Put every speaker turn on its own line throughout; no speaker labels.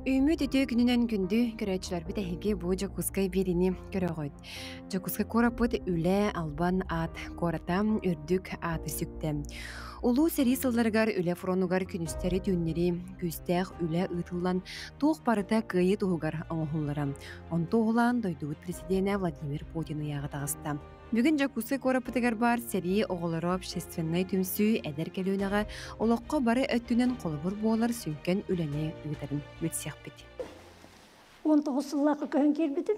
Үүммүт үтүө күнүнэн күндү көрөөччүлэрбит эһиги бу Дьокуускай биэриини көрөҕүт. Дьокуускай куораппыт үлэ, албан аат куората үрдүк ааты сүктэ. Улуу сэрии сылларыгар үлэ фронугар күнүстэри-түүннэри күүстээх үлэ ыытыллан туох барыта кыайыы туһугар оҥоһуллара. Онту уһулаан дойдубут президенэ Владимир Путин ыйааҕа таҕыста. Бүгүн Дьокуускай куораппытыгар баар сэрии оҕолоро общественнай түмсүү эдэр көлүөнэҕэ олоххо бары өттүнэн холобур буолар сүҥкэн үлэни ыытарын билсиэхпит.
19 сыллаахха көһөн киирбитим.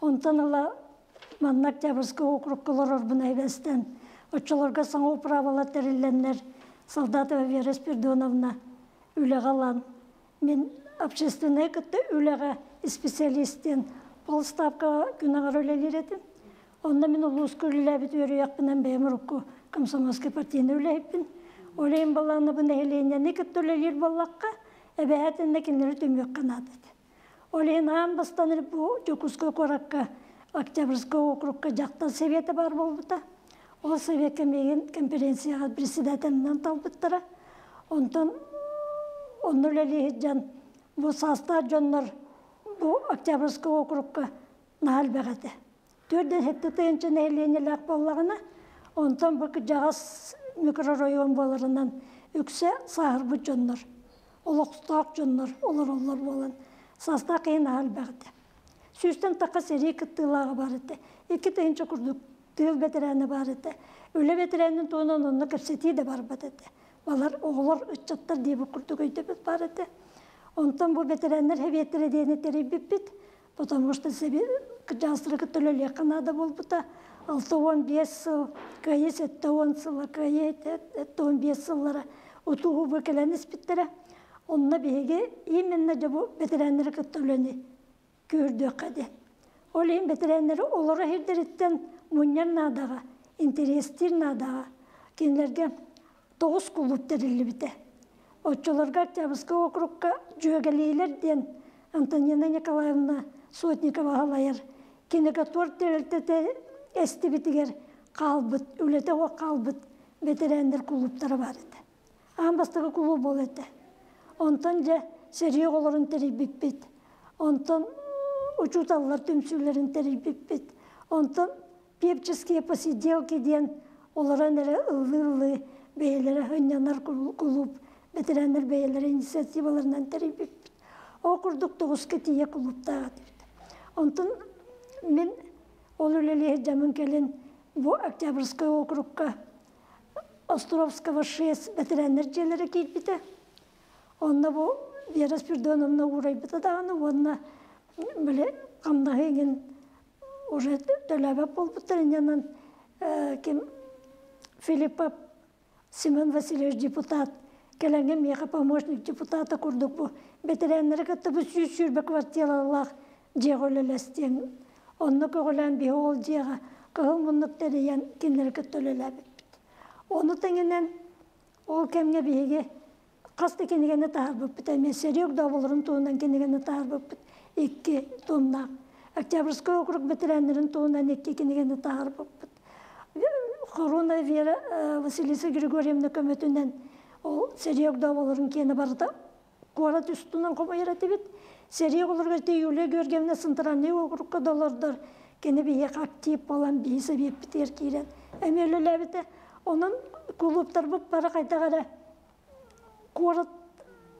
Онтон ыла манна Октябрьскай округка олорорбун эбэстэн, оччолорго саҥа управалар тэриллэннэр Солдатова Вера Спиридоновна үлэҕэ ылан, мин общественнай кытта үлэҕэ специалистин полставкаҕа күн аҥара үлэлиир этим. Онно мин улууска үлэлээбит үөрүйэхпинэн бэйэм урукку комсомольскай партийнай үлэһиппин. Ол иһин балаана бу нэһилиэнньэни кытта үлэлиир буоллахха, эбэһээтиннэ кинилэри түмүөххэ наада этэ. Ол иһин аан бастаан бу Дьокуускай куоракка Октябрьскай округка дьахтар советэ баар буолбута. Ол советка миигин конференцияҕа председателинэн талбыттара. Онтон онно үлэлии сылдьан бу саастаах дьоннор бу Октябрьскай округка наһаа элбэх этэ. Төрдүн сэттэ тыһыынча нэһилиэнньэлээх буоллаҕына, онтон бу кырдьаҕас микрорайон буоларынан үксэ сааһырбыт дьоннор, олохтоох дьоннор олороллор буолан, саастаах киһи наһаа элбэх этэ. Сүүстэн тахха сэрии кыттыылааҕа баар этэ. 2 тыһыынча курдук тыыл бэтэрээнэ баар этэ. Үлэ бэтэрээнин туһунан онно кэпсэтии да барбат этэ. Балар оҕолор, ыччаттар диэбит курдук өйдөбүл баар этэ. Онтон бу бэтэрээннэр сэбиэттэрэ диэни тэрийбиппит, потому что кырдьаҕастары кытта үлэлиэххэ наада буолбута. 65 сыл, Кыайыы 70 сыла, Кыайыы 75 сыллара утуу кэлэн испиттэрэ. Онно биһиги именно дьэ бу бэтэрээннэри кытта үлэни күүрдүөххэ диэн. Ол иһин бэтэрээннэри олоро сирдэриттэн мунньар наадаҕа, интэриэстиир наадаҕа кинилэргэ тоҕус кулууп тэриллибитэ. Оччолорго Октябрьскай округка Дьүөгэлиилэр диэн Антонина Николаевна Сотникова салайар кинокатор тэрилтэтэ эстибитигэр хаалбыт, үлэтэ суох хаалбыт бэтэрээннэр кулууптара баар этэ. Аан бастакы кулууп буол этэ. Онтон дьэ сэрии оҕолорун тэрийбиппит. Онтон учууталлар түмсүүлэрин тэрийбиппит. Онтон певческие посиделки диэн олорон эрэ ыллыы-ыллыы бэйэлэрэ сынньанар кулууп бэтэрээннэр бэйэлэрэ инициативаларынан тэрийбиппит. Ол курдук тоҕуска тиийэ кулууптаах этибит. Онтон мин ол үлэлии сылдьаммын кэлин бу Октябрьскай округка Островского 6 бэтэрээннэр дьиэлэрэ киирбитэ. Онно бу Вера Спиридоновна уурайбыта даҕаны уонна били хамнаһы иҥин уже төлөөбөт буолбуттар инньэнэн ким Филиппов Семен Васильевич депутат кэлэҥҥэ миэхэ помощник депутата курдук бу бэтэрээннэри кытта бу 120 квартиралаах дьиэҕэ үлэлэстиэҥ. Онно көҕүлээн биһи ол дьиэҕэ кыһыл муннук тэрийэн кинилэри кытта үлэлээбиппит. Ону тэҥинэн ол кэмҥэ биһиги хас да кинигэни таһаарбыппыт эмиэ сэрии огдооболорун туһунан кинигэни таһаарбыппыт икки томнаах. Октябрьскай округ бэтэрээннэрин туһунан икки кинигэни таһаарбыппыт. Хоруна Вера Василиса Григорьевна көмөтүнэн ол сэрии огдооболорун киэнэ барыта куорат устунан хомуйар этибит. Сэрии оҕолоругар ити Юлия Георгиевна Центральный округка да олордор, кини биһиэхэ актив буолан биһи сэбиэппитигэр киирэн эмиэ үлэлээбитэ. Онон кулууптарбыт бары хайдах эрэ куорат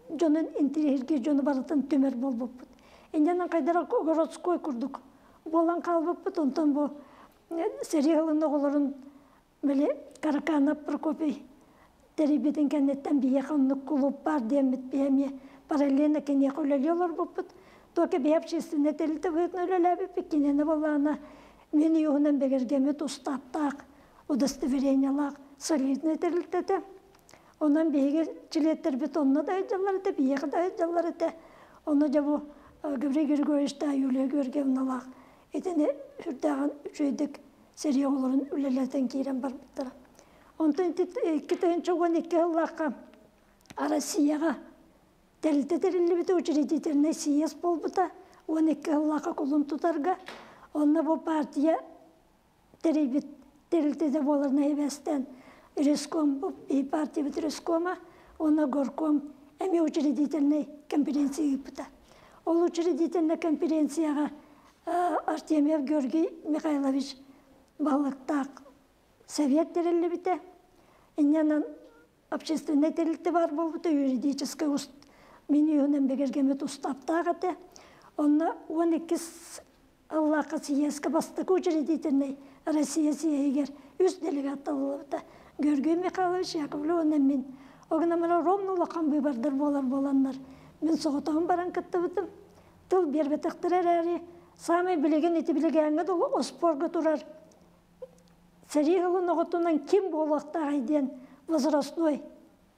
дьонун интириэһиргиир дьону барытын түмэр буолбуппут. Инньэнэн хайдах городской курдук буолан хаалбыппыт. Онтон бу сэрии сылын оҕолорун били Караканов Прокопий тэрийбитин кэнниттэн биһиэхэ оннук кулууп баар диэммит биһи эмиэ параллельно киниэхэ үлэлии олорбуппут. Только биһи общественнай тэрилтэ быһыытынан үлэлээбиппит. Кинини буоллаҕына мин уйуһунан бигэргэммит устааптаах, удостоверениелаах солиднай тэрилтэ этэ. Онон биһиги чилиэттэрбит онно да сылдьаллар этэ, биһиэхэ да сылдьаллар этэ. Ону дьэ бу Гаврил Григорьевичтаах Юлия Георгиевналаах итини сүрдээҕин үчүгэйдик сэрии оҕолорун үлэлэтэн киирэн барбыттара. Онтон ити 2012 сыллаахха Россияҕа тэрилтэ тэриллибитэ, учредительнай съезд буолбута 12 сыллаахха кулун тутарга. Онно бу партия тэрийбит тэрилтэтэ буолар нэһибэстэн Реском, бу партиябыт Рескома уонна горком эмиэ учредительнай конференция ыыппыта. Ол учредительнай конференцияҕа Артемьев Георгий Михайлович баһылыктаах совет тэриллибитэ. Инньэнэн общественнай тэрилтэ баар буолбута, юридическай мин үһүнэн бигэргэммит устааптаах этэ. Онно 12 Аллаахха съезкэ бастакы учредительнай Россия съеһигэр үс делегат талыллыбыта. Георгий Михайлович Яковлев уонна мин. Ол гынан баран ровно улахан быыбардар буолар буоланнар, мин соҕотоҕун баран кыттыбытым. Тыл биэрбэтэхтэрэ эрээри, саамай билигин ити билигээҥҥэ дылы оспуорга турар сэрии сылын оҕотунан ким буолуохтааҕый диэн возрастной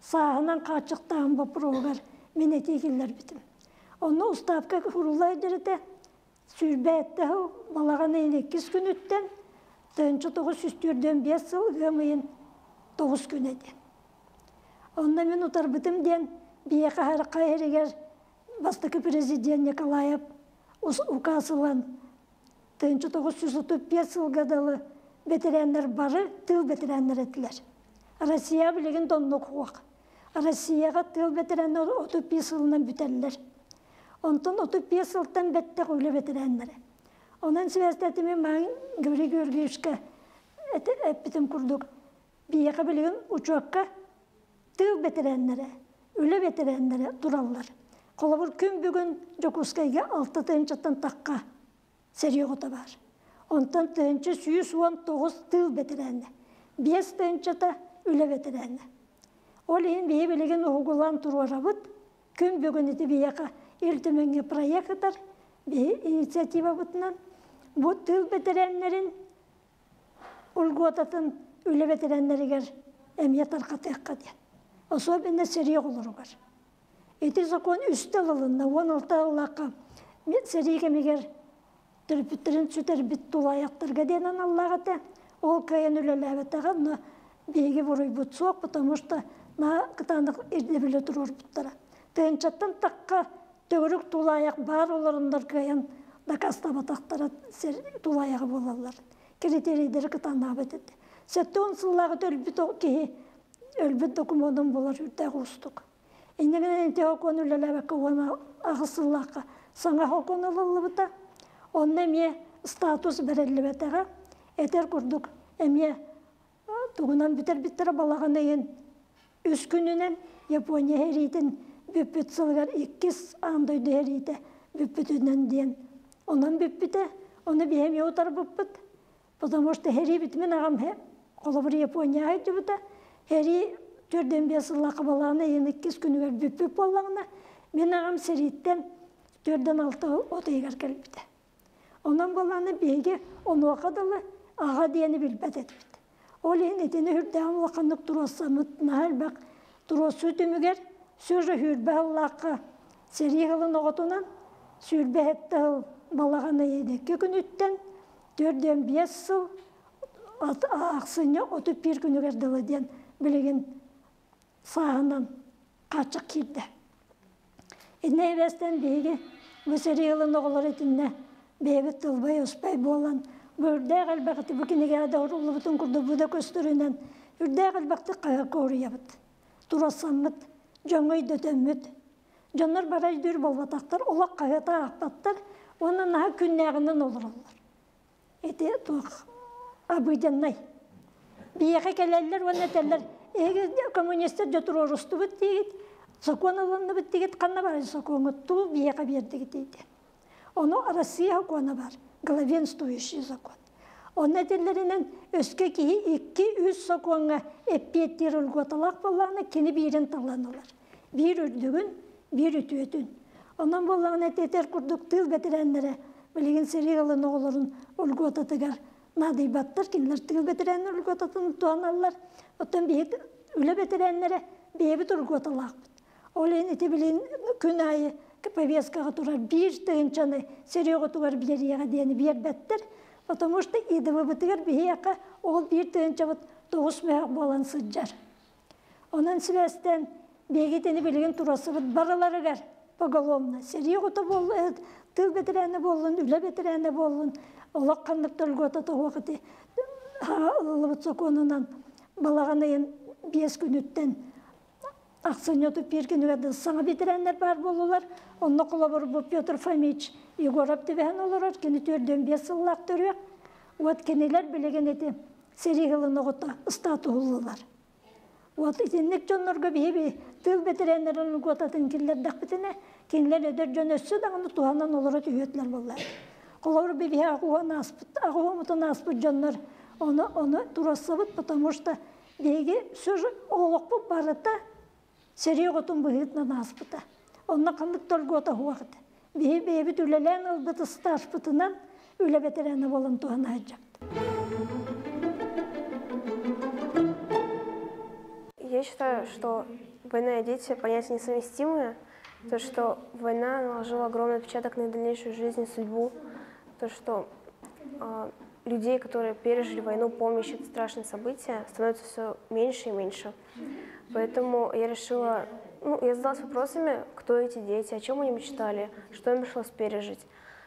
сааһынан хааччахтааһын боппуруоһугар мин этии киллэрбитим. Онно устаапка сурулла сылдьар этэ. 27 сыл балаҕан ыйын иккис күнүттэн 1945 сыл ыам ыйын 9 күнэ диэн. Онно мин утарбытым диэн биһиэхэ Харахха иһэригэр бастакы президент Николаев указ ылан 1935 сылга дылы бэтэрээннэр бары тыыл бэтэрээннэрэ этилэр. Россия билигин да оннук суох. Россияҕа тыыл бэтэрээннэр 35 сылынан бүтэллэр. Онтон 35 сылтан бэттэх үлэ бэтэрээннэрэ. Онон сибээстээтими маҥ Гаврил Георгиевичка эппитим курдук, биһиэхэ билигин учуокка тыыл бэтэрээннэрэ, үлэ бэтэрээннэрэ тураллар. Холобур, күн бүгүн Дьокуускайга алта тыһыынчаттан тахха сэрии оҕото баар. Онтон 1119 тыыл бэтэрээнэ, 5 тыһыынчата үлэ бэтэрээнэ. Ол иһин биһи билигин уһугулаан туруорабыт. Күн бүгүн ити биһиэхэ Ил Түмэҥҥэ проект ытар, биһи инициативабытынан бу тыыл бэтэрээннэрин льготатын үлэ бэтэрээннэригэр эмиэ тарҕатыахха диэн. Особенно сэрии оҕолоругар. Ити закон үстэ ылылынна, 16 ыллаахха сэрии кэмигэр төрөппүттэрин сүтэрбит тулаайахтарга диэн аналлаах этэ. Ол кыайан үлэлээбэтэҕэ, но биһиги буруйбут суох, потому что наһаа кытаанах ирдэбили туруорбуттара. Тыһыынчаттан тахха төгүрүк тулаайах баар олоруннар кыайан дакаастабатахтара тулаайаҕы буолаллар. Критерийдэри кытаанаабыт этэ. 70 сыллааҕы өлбүт киһи өлбүт докумуонун булар үрдээх уустук. Инньэ гынан ити сокуон үлэлээбэккэ 18 сыллаахха саҥа сокуон ылыллыбыта. Онно эмиэ статус бэриллибэтэҕэ. Этэр курдук эмиэ тугунан бүтэрбиттэрэ балаҕан ыйын үс күнүнэн Япония сэриитин бүппүт сылыгар иккис аан дойду сэриитэ бүппүтүнэн диэн онон бүппүтэ. Ону биһи эмиэ утарбыппыт. Потому что сэрии мин аҕам холобур Японияҕа сылдьыбыта. Сэрии 45 сыллаахха балаҕан ыйын иккис күнүгэр бүппүт буоллаҕына, мин аҕам сэрииттэн 46 от ыйыгар кэлбитэ. Онон буоллаҕына биһиги онуоха дылы аҕа диэни билбэт этибит. Ол иһин итини үрдээҕин улаханнык туруорсаммыт наһаа элбэх туруорсуу түмүгэр сүр сүүрбэ сыллаахха сэрии сылын оҕотунан 27 сыл балаҕан ыйын икки күнүттэн 45 сыл ахсынньы 31 күнүгэр дылы диэн билигин сааһынан хааччах киирдэ. Иннэ эбэстэн биһиги бу сэрии сылын оҕолоро итиннэ бэйэбит тылбай-өспөй буолан бу үрдээх элбэх бу кинигэҕэ да уруллубутун курдук бу да көстөрүнэн үрдээх элбэхтик хаһыакка уруйабыт. Туруорсаммыт, дьоҥҥо өйдөтөммүт. Дьоннор бары өйдүүр буолбатахтар, олох хаһыаты аахпаттар уонна наһаа күннээҕинэн олороллор. Ити туох обыденнай. Биһиэхэ кэлэллэр уонна этэллэр, эһиги коммунистар дьэ туруорустубут диигит, сокуон ылынныбыт диигит, ханна барай сокуоҥҥут, тугу биһиэхэ биэрдигит диэн. Ону Россия сокуона бар, главенствующий закон. Онно этиллэринэн өскө киһи икки-үс сокуоҥҥа эппиэттиир льготалаах буоллаҕына, кини биирин талан ылар. Биир үрдүгүн, биир үтүөтүн. Онон буоллаҕына этэр курдук тыыл бэтэрээннэрэ билигин сэрии ылын оҕолорун льготатыгар наадыйбаттар, кинилэр тыыл бэтэрээннэр льготатын туһаналлар. Оттон биһиги үлэ бэтэрээннэрэ бэйэбит льготалаахпыт. Ол иһин ити билин күн аайы повесткаҕа турар биир тыһыынчаны сэрии оҕотугар биэриэҕэ диэни биэрбэттэр. Потому что ИДВ-бытыгар биһиэхэ ол биир тыһыынчабыт тоҕус мөһөх буолан сылдьар. Онон сибээстээн биһиги итини билигин турасыбыт барыларыгар поголовно сэрии оҕото буоллун, тыыл бэтэрээнэ буоллун, үлэ бэтэрээнэ буоллун, олох ханнык да льгота тоһуох ити ылыллыбыт сокуонунан балаҕан ыйын биэс күнүттэн. Ахсынньы 31 күнүгэр саҥа ветераннар баар буоллулар. Онно холобур бу Петр Фомич Егоров түбэһэн олорор, кини 45 сыллаах төрүөх. Вот кинилэр билигин ити сэрии сылын оҕото статуһуллулар. Вот итинник дьоннорго биһиги тыыл бэтэрээннэрин льготатын киллэрдэхпитинэ, кинилэр эдэр дьон өссө даҕаны туһанан олоро түһүөтүлэр буоллар. Холобур биһи аҕуһан ааспыт, аҕуһумутун ааспыт дьоннор ону туруорсабыт, потому что биһиги сүр олохпут барыта сэрии оҕотун быһыытынан ааспыта. Онно ханнык да льгота суох этэ. Биһи бэйэбит үлэлээн ылбыт ыстааспытынан үлэ бэтэрээнэ буолан туһана сылдьабыт.
Я считаю, что война и дети понятия несовместимые. То, что война наложила огромный отпечаток на их дальнейшую жизнь и судьбу. То, что людей, которые пережили войну, помнящие это страшное событие, становится все меньше и меньше. Поэтому я решила, ну, я задалась вопросами, кто эти дети, о чем они мечтали, что им пришлось пережить,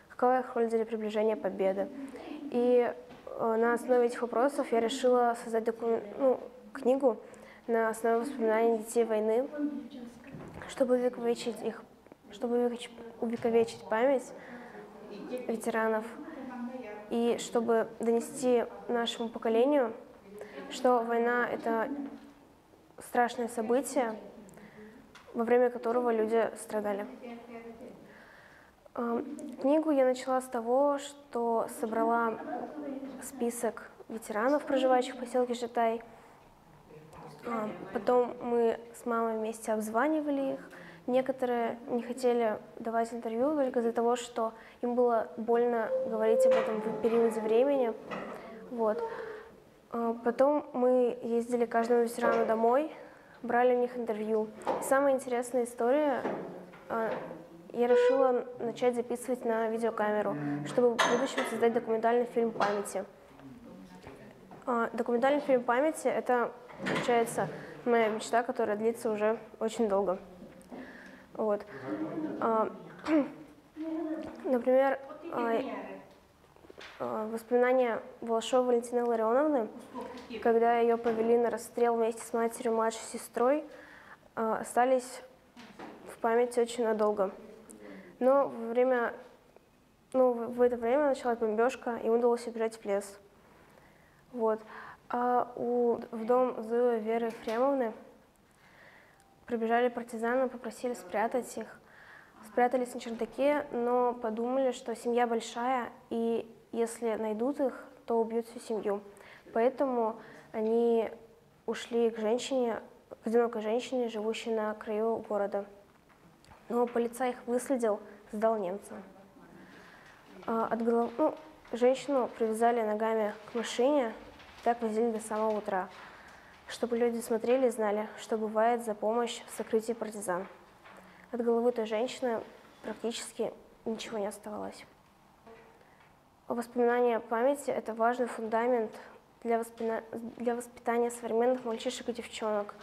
какова их роль для приближения победы. И на основе этих вопросов я решила создать книгу на основе воспоминаний детей войны, чтобы увековечить их, чтобы увековечить память ветеранов и чтобы донести нашему поколению, что война — это страшное событие, во время которого люди страдали. Книгу я начала с того, что собрала список ветеранов, проживающих в поселке Жатай. Потом мы с мамой вместе обзванивали их. Некоторые не хотели давать интервью только из-за того, что им было больно говорить об этом в периоде времени. Вот. Потом мы ездили каждому ветерану домой, брали у них интервью. И самая интересная история, я решила начать записывать на видеокамеру, чтобы в будущем создать документальный фильм памяти. Документальный фильм памяти — это, получается, моя мечта, которая длится уже очень долго. Вот. Например, воспоминания Волошовой Валентины Ларионовны, когда ее повели на расстрел вместе с матерью и младшей сестрой, остались в памяти очень надолго. Но в это время началась бомбежка, им удалось убежать в лес. Вот. А в дом Зои Веры Ефремовны прибежали партизаны, попросили спрятать их. Спрятались на чердаке, но подумали, что семья большая, и если найдут их, то убьют всю семью. Поэтому они ушли к женщине, к одинокой женщине, живущей на краю города. Но полицай их выследил, сдал немцам. Женщину привязали ногами к машине, так возили до самого утра, чтобы люди смотрели и знали, что бывает за помощь в сокрытии партизан. От головы той женщины практически ничего не оставалось. Воспоминания памяти — это важный фундамент для воспитания современных мальчишек и девчонок.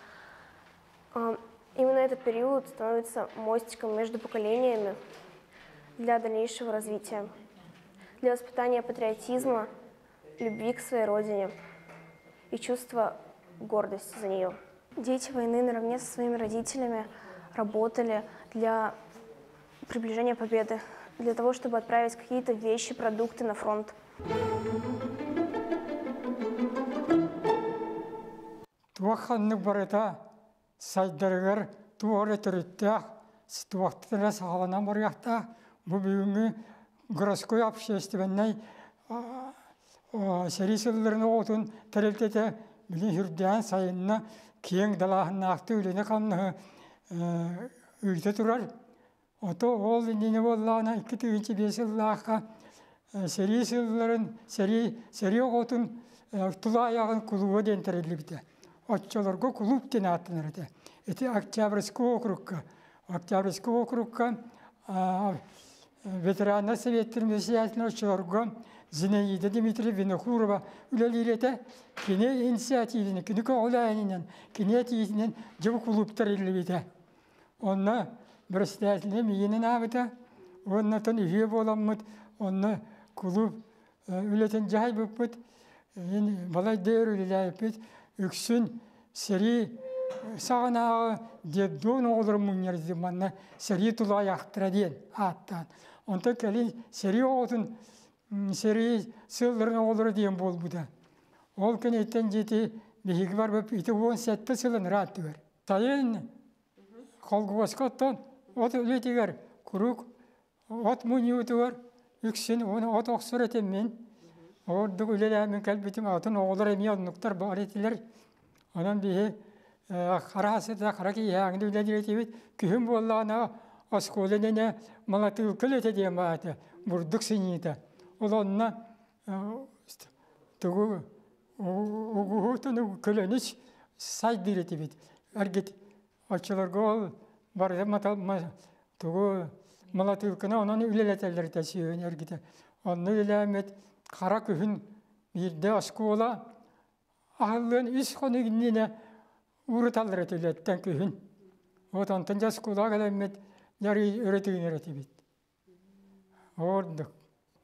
Именно этот период становится мостиком между поколениями для дальнейшего развития, для воспитания патриотизма, любви к своей родине и чувства гордости за нее. Дети войны наравне со своими родителями работали для приближения победы, для того, чтобы отправить какие-то вещи, продукты на фронт.
Туох барыта сайдарыгар туора төрүттээх туохтара саҕаланан барыахтаах бу бүгүҥҥү городской общественнай сэрии сылларын оҕотун тэрилтэтэ билин сүрдээн сайынна киэҥ далааһыннаахты үлэни хамнаһы ыыта турар. Ото ол иннинэ буоллаҕына 2005 сыллаахха сэрии сылларын сэрии оҕотун тулаайаҕын кулууба диэн тэриллибитэ. Оччолорго кулууп диэн ааттанар этэ. Ити Октябрьский округка ветераннар советтерин председателин оччолорго Зинаида Дмитриевна Винокурова үлэлиир этэ. Кини инициативини, кини көҕүлээһининэн, кини этиитинэн дьыбы кулууп тэриллибитэ. Онно председателине миинин аабыта, оннотон үһүө буоламмыт, онно кулууп үлэтин дьаһайбыппыт, балай дээр үлэлээбиппит, үксүн сэрии Саҕанааҕы детдом оҕолорун мунньар манна сэрии тулаайахтара диэн ааттаан. Онтон кэлин сэрии оҕотун сэрии сылларын оҕолоро диэн буолбута. Ол кэнниттэн дьиэти биһиги барбыт ити 17 сылын ырааттыгар. Сайын холкуоска оттон от үлэтигэр куруук от мунньуутугар үксүн от охсор этим мин. Ордук үлэлээммин кэлбитим, атын оҕолор эмиэ оннуктар баар этилэр. Онон биһи хара сыта хара киһээҥни үлэлиир этибит. Күһүн буоллаҕына оскуола иннинэ малатыылка үлэтэ диэн баар этэ, бурдук синьиитэ. Ол онно тугу угуһутун көлөнү сайдыыр этибит. Эргит оччолорго ол барыта тугу малатыылканы онон үлэлэтэллэр этэ сүөһүн эргитэ. Онно үлэлээммит хара күһүн биирдэ оскуола аһыллыан үс хонук иннинэ ууруталлар этэ үлэттэн күһүн. Вот онтон дьэ оскуолаҕа кэлэммит дьарый өрө тыынар этибит. Ордук.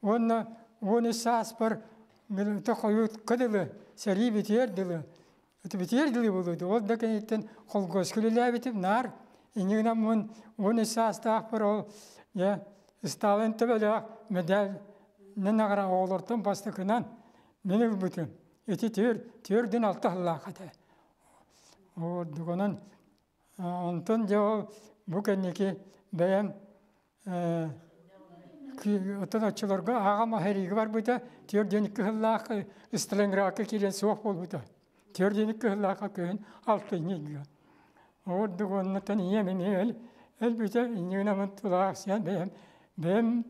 Уонна 13 сааспар хойутка дылы, сэрии бүтүөр дылы, бүтүөр дылы буолуйду. Ол да кэнниттэн холкуоска үлэлээбитим наар. Инньэ мун 13 саастаахпар ол я Сталин төбөлөөх медаль наҕара оҕолортон бастакынан мин ылбытым. Ити түөрдүн алта сыллаах этэ. Ордук онон онтон дьэ ол бу кэнники бэйэм оттон оччолорго аҕам аһарыыга барбыта, 42 сыллаах Сталинградка киирэн суох буолбута. 42 сыллаахха күһүн алтынньы ыйга. Ордук оннуттан ийэм эмиэ өлбүтэ, инньэ тулаахсыйан бэйэм бэйэм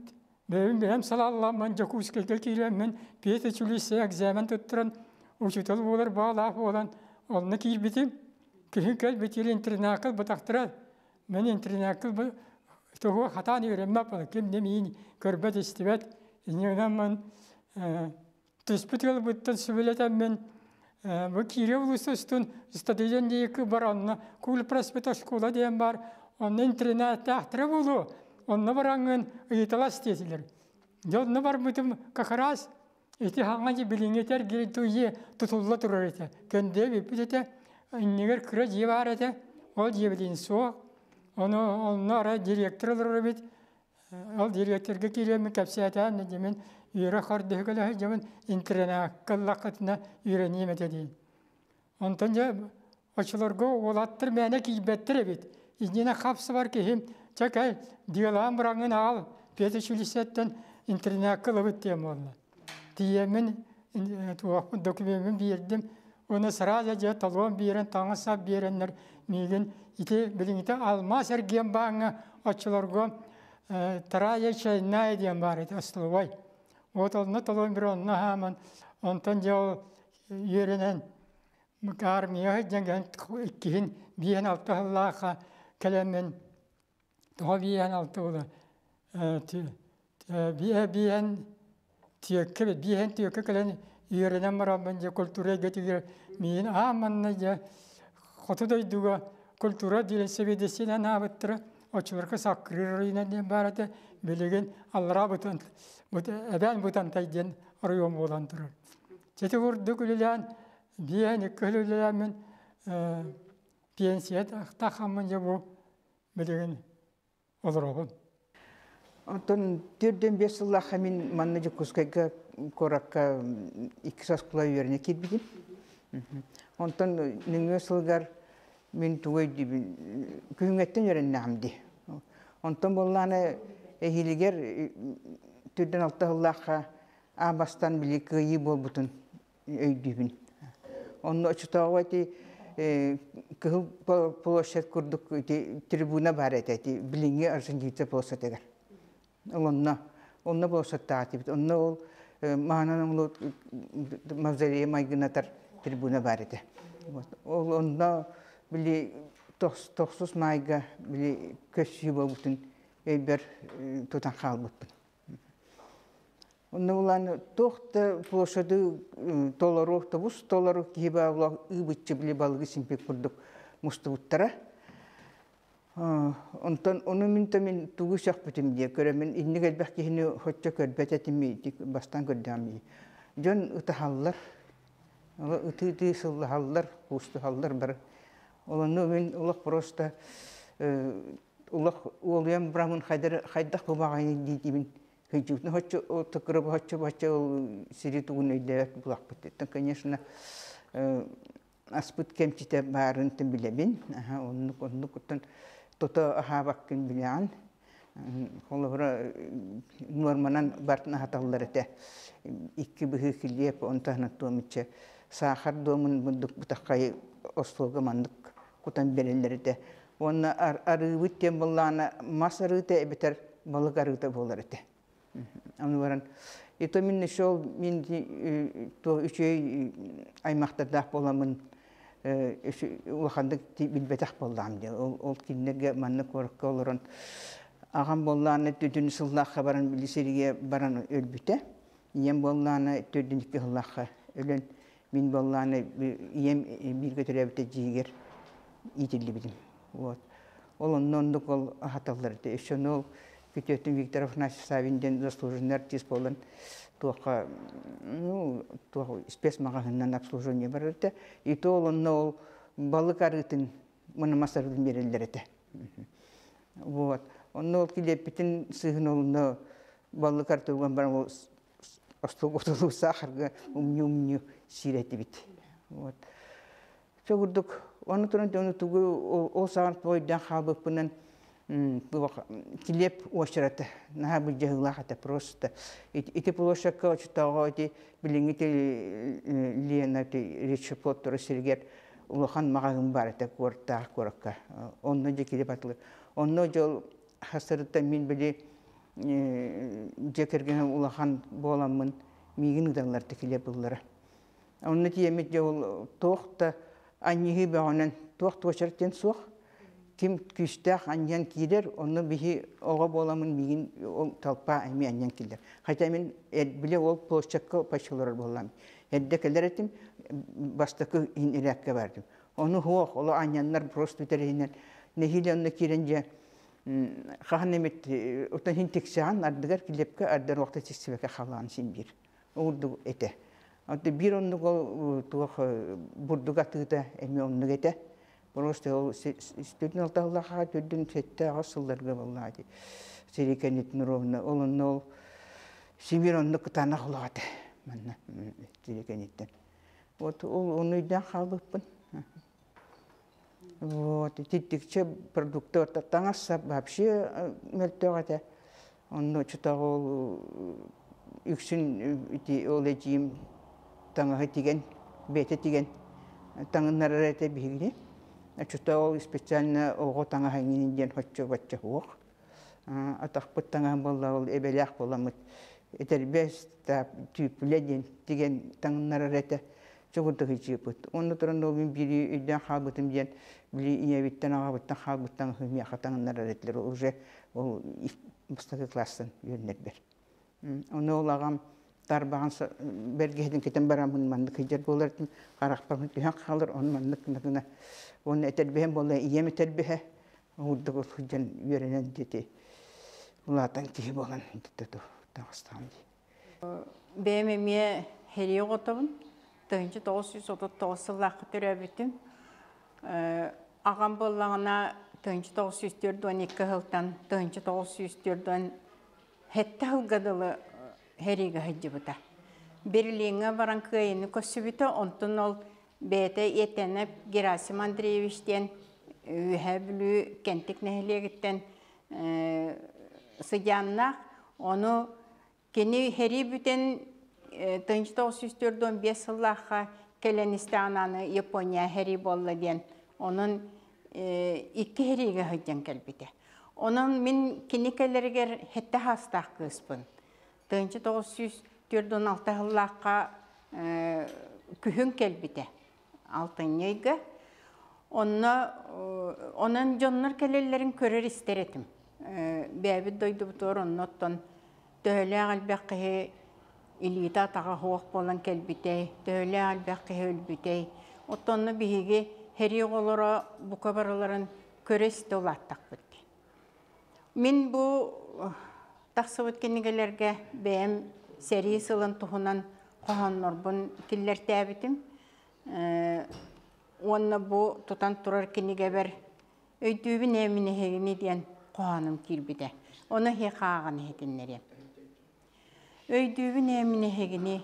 бэйэм бэйэм салалламмын Дьокуускайга киирэммин педучилище экзамен туттаран учуутал буолар баалаах буолан онно киирбитим. Күһүн кэлбитигэр интернакка бытахтара Мен интернакка тугу хатаан үөрэммэт ким да миин көрбөт истибэт. Инньэ түспүт ыалбыттан сүбэлэтэммин бу Киирэ улуустун стадион диэки бар онно Куль проспект оскуола диэн бар онно интернаттаахтара буолуо онно бараҥҥын ыйыталас диэтилэр. Дьэ онно барбытым как раз ити хаҥа дьи билиҥҥитэр туйе тутулла турар этэ. Көндүө бүппүт этэ. Иннигэр кыра дьиэ баар этэ. Ол дьиэ билин суох. Ону онно арай директор олорор эбит. Ол директорга киириэммин кэпсээтээн дьимин үөрэх хардыһы дьимин интернакка ыллаххытына үөрэниэм этэ диин. Онтон дьэ оччолорго уолаттар мээнэ киирбэттэр эбит. Иннинэ хапсыбар киһим чэ кэл дьыалаан быраҥын аҕал педучилищеттан интернакка ылабыт диэн буолла. Тиийэммин туохпун докумеммин биэрдим. Уонна сразу дьэ талон биэрэн, таҥас-сап биэрэннэр миигин ити билиҥҥитэ Алмаас эргиэн бааҥҥа оччолорго Тарая чайная диэн баар этэ остолобуой. Вот онно талон биэрэн онно хааман онтон дьэ ол үөрэнэн армия сылдьан иккиһин биэһин алта сыллаахха кэлэммин тоҕо биэһин алта буола биэһин түөккэ биэһин түөккэ кэлэн үөрэнэн бараммын дьэ культура эйгэтигэр миин аан манна дьэ хоту дойдуга культура диэн сэбиэдиссэйинэн аабыттара оччолорго Саккырыыр оройуона диэн баар этэ билигин аллараа бутан эбээн Бытантай диэн оройуон буолан турар. Ити курдук үлэлээн биэһин икки сыл үлэлээммин пенсия тахаммын дьэ бу билигин олоробун.
Онтон 4-5 сыллаахха мин манна Дьокуускайга куоракка иккис оскуола үөрэнэ киирбитим. Онтон нөҥүө сылыгар мин тугу өйдүүбүн күһүҥҥэттэн үөрэннэҕим дии. Онтон буоллаҕына эһиилигэр төрдөн алта сыллаахха аан бастаан били кыайыы буолбутун өйдүүбүн. Онно оччотооҕу ити Кыһыл площадь курдук ити трибуна баар этэ ити билиҥҥи Аржентинца площадыгар. Ол онно онно площадьтаах этибит. Онно ол маһынан оҥолуут мавзолей майгынатар трибуна баар этэ. Ол онно били тохсус маайга били көссүү буолбутун өйбөр тутан хаалбыппын. Онно булан туох да площады толору автобус толору киһи баалаах ыы-быччы били балыгы симпит курдук мустубуттара. Онтон ону мин то мин тугу сөхпүтүм диye көрөмүн инник элбэх киһини хоччо көрбөт этим бастан көрдөҕүм дьон ытаһаллар ытыы-ытыы сыллаһаллар куустуһаллар бары. Ол онно мин олох просто олох уолуйан бараммын хайдах бу баҕайы диибин хыдьыытын хоччу тыкырып хоччу бачча ол сири тугун өйдөөбөт булахпыт. Конечно, аспыт кэмчитэ баарын билэбин. Оннук оннук оттон тото аһаабаккын билэҕин. Холобура, нуорманан бартын аһаталлар этэ. Икки быһыы килиэп, онтон туомичча саахар дуомун мундук бутаххай остуолга маннык кутан береллер этэ. Уонна арыыбыт диэн буоллаҕына мас арыыта эбэтэр балык арыыта буолар этэ. Аны баран ито мин еще мин то үчүгэй аймахтардаах буоламмын улаханнык билбэтэх буоллаҕым дии. Ол кинилэргэ манна куоракка олорон аҕам буоллаҕына төтүн сыллаахха баран били сиригэ баран өлбүтэ. Ийэм буоллаҕына 42 сыллаахха өлөн мин буоллаҕына ийэм бииргэ төрөөбүт эдьиийигэр иитиллибитим. Вот. Ол онно оннук ол аһаталлар этэ. Еще ол күтүөтүм Виктор Афанасьевич Савин диэн заслуженный артист буолан туохха ну туох спецмаҕаһыынынан обслуживание барар этэ. И то ол онно ол балык арыытын мына мас арыытын биэрэллэр этэ. Вот. Онно ол килиэппитин сыыһын олунна балык арыытын баран ол остуол саахарга умньу-умньу сиир этибит. Вот. Чэ курдук, ону туран ону тугу ол саҕан өйдөөн хаалбыппынан килиэп уочарата наһаа былдьаһыылаах этэ просто. Ити площадка оччотооҕу ити билиҥҥи Лена речеплоттору сиригэр улахан маҕаһыын баар этэ куортаах куоракка. Онно дьэ килиэп атылы. Онно дьол хасырыттан мин били дьиэ кэргэним улахан буоламмын миигин ыыталлар килиэп ыллара. Онно тиийэммит дьэ ол туох да анньыһыы бөҕөнөн туох туочар диэн суох. Ким күүстээх анньыан киирэр, онно биһи оҕо буоламмын миигин ол толпа эмиэ анньан киллэр. Хотя мин били ол площадка почти олорор буоллам. Эрдэ кэлэр этим, бастакы иһин ирээккэ бардым. Ону суох, оло анньаннар просто бүтэр нэһиилэ онно киирэн дьэ хаһан эмит отон иһин тиксэҕин ардыгар килиэпкэ ардыгар уохта тиксибэккэ халаан син биир. Урдук этэ. Онто биир оннук ол туох бурдук атыыта эмиэ оннук этэ. Просто ол төрдүн алтаһыллаха төрдүн сэттэ сылларга буоллаа дии. Сэрии кэнниттэн ровно ол онно ол Сибиир оннук кытаанах олох этэ манна сэрии кэнниттэн. Вот ол ону өйдөөн хаалбыппын. Вот итирдикчэ продукты таҥас-сап вообще мөлтөх этэ. Онно чутаҕа ол үксүн ити ол эдьиийим таҥаһы тигэн, бэйэтэ тигэн таҥыннарар этэ биһигини. Чута ол специально оҕо таҥаһа эҥин диэн хоччо-бачча суох. Атахпыт таҥаһа буолла ол эбэлээх буоламмыт этэрбэс, түүпүлэ диэн тигэн таҥыннарар этэ. Чугурдук ыйдьыыппыт. Онно туран ол мин биири өйдөөн хаалбытым диэн били ийэбиттэн аҕабыттан хаалбыт таҥаһы миэхэ таҥыннарар этилэр. Уже ол бастакы класстан үөрэнэрбэр. Ону ол аҕам тарбаҕын бэргэһэтин кэтэн бараммын маннык сылдьар буолар харахпар түһэн хаалар ону маннык гына уонна этэрбэһим буолла ийэм этэрбэһэ уурдук сылдьан үөрэнэн диэти улаатан киһи буолан таҕыстаҕым дии.
Бэйэм эмиэ һэрии оҕотобун. 1939 сыллаахха төрөөбүтүм. Аҕам буоллаҕына 1942 сылтан 1947 сылга дылы һэриигэ сылдьыбыта. Берлиҥҥэ баран кыайыыны көрсүбүтэ, онтон ол бэйэтэ Иэтэнэп Герасим Андреевич диэн Үөһээ Бүлүү Кэнтик нэһилиэгиттэн сыдьааннаах. Ону кини һэрии бүтэн 1945 сыллаахха кэлэн истэҕин аны Япония һэрии буолла диэн онон икки һэриигэ сылдьан кэлбитэ. Онон мин кини кэлэригэр сэттэ саастаах кыыспын. 1946 сыллаахха күһүн кэлбитэ. Алтынньы ыйга. Онно онон дьоннор кэлэллэрин көрөр истэр этим. Бэйэбит дойдубутугар онно оттон төһөлөөх элбэх киһи илиитэ атаҕа суох буолан кэлбитэй, төһөлөөх элбэх киһи өлбүтэй. Оттон биһиги һэрии оҕолоро бука барыларын көрө истэ улааттахпыт. Мин бу тахсыбыт кинигэлэргэ бэйэм сэрии сылын туһунан хоһооннорбун киллэртээбитим. Уонна бу тутан турар кинигэбэр өйдүүбүн ээ мин эһигини диэн хоһооном киирбитэ. Ону эһиэхэ ааҕан иһитиннэриэм. Өйдүүбүн ээ мин эһигини,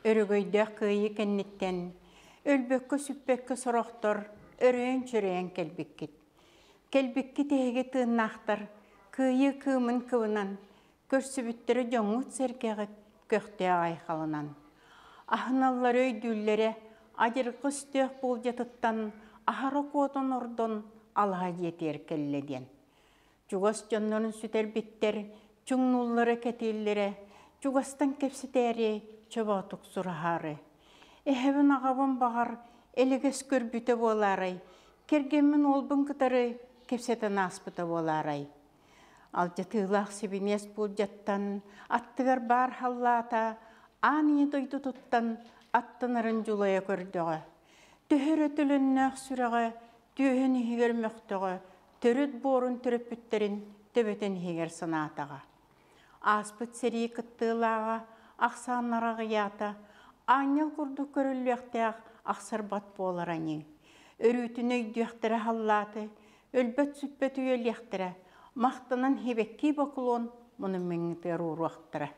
өрөгөйдөөх кыайыы кэнниттэн, өлбөккө-сүппэккэ сорохтор өрөйөн-чөрөйөн кэлбиккит. Кэлбиккит эһиги тыыннаахтар, кыайыы кыымын кыбынан, көрсүбүттэрэ дьоҥҥут-сэргэҕит көхтөөх айхалынан. Аһыналлары өйдүүллэрэ адьырҕа өстөөх буулдьатыттан аһара куотан ордон алаһа дьиэтигэр кэллэ диэн. Чугас дьоннорун сүтэрбиттэр, чуҥнууллара кэтииллэрэ, чугастан кэпсэтээри чоботук сураһаары. Эһэбин аҕабын баҕар элэгэс көрбүтэ буолаарай, кэргэммин уолбун кытары кэпсэтэн ааспыта буолаарай. Алдьатыылаах сибиниэс буулдьаттан аттыгар баар халлаата аан ийэ дойдутуттан аттанарын дьулайа көрдөҕө. Төһө эрэ төлөннөөх сүрэҕэ түөһүн иһигэр мөхтөҕө, төрүт буорун төрөппүттэрин төбөтүн иһигэр санаатаҕа. Ааспыт сэрии кыттыылааҕа ахсааннара аҕыйаата, аанньал курдук көрүллүөхтээх ахсарбат буолара ньиҥ. Өрүүтүн өйдүөхтэрэ халлааты, өлбөт-сүппэт үйэлиэхтэрэ, махтанан хибэккии бокулуон монумеҥҥытыгар ууруохтара.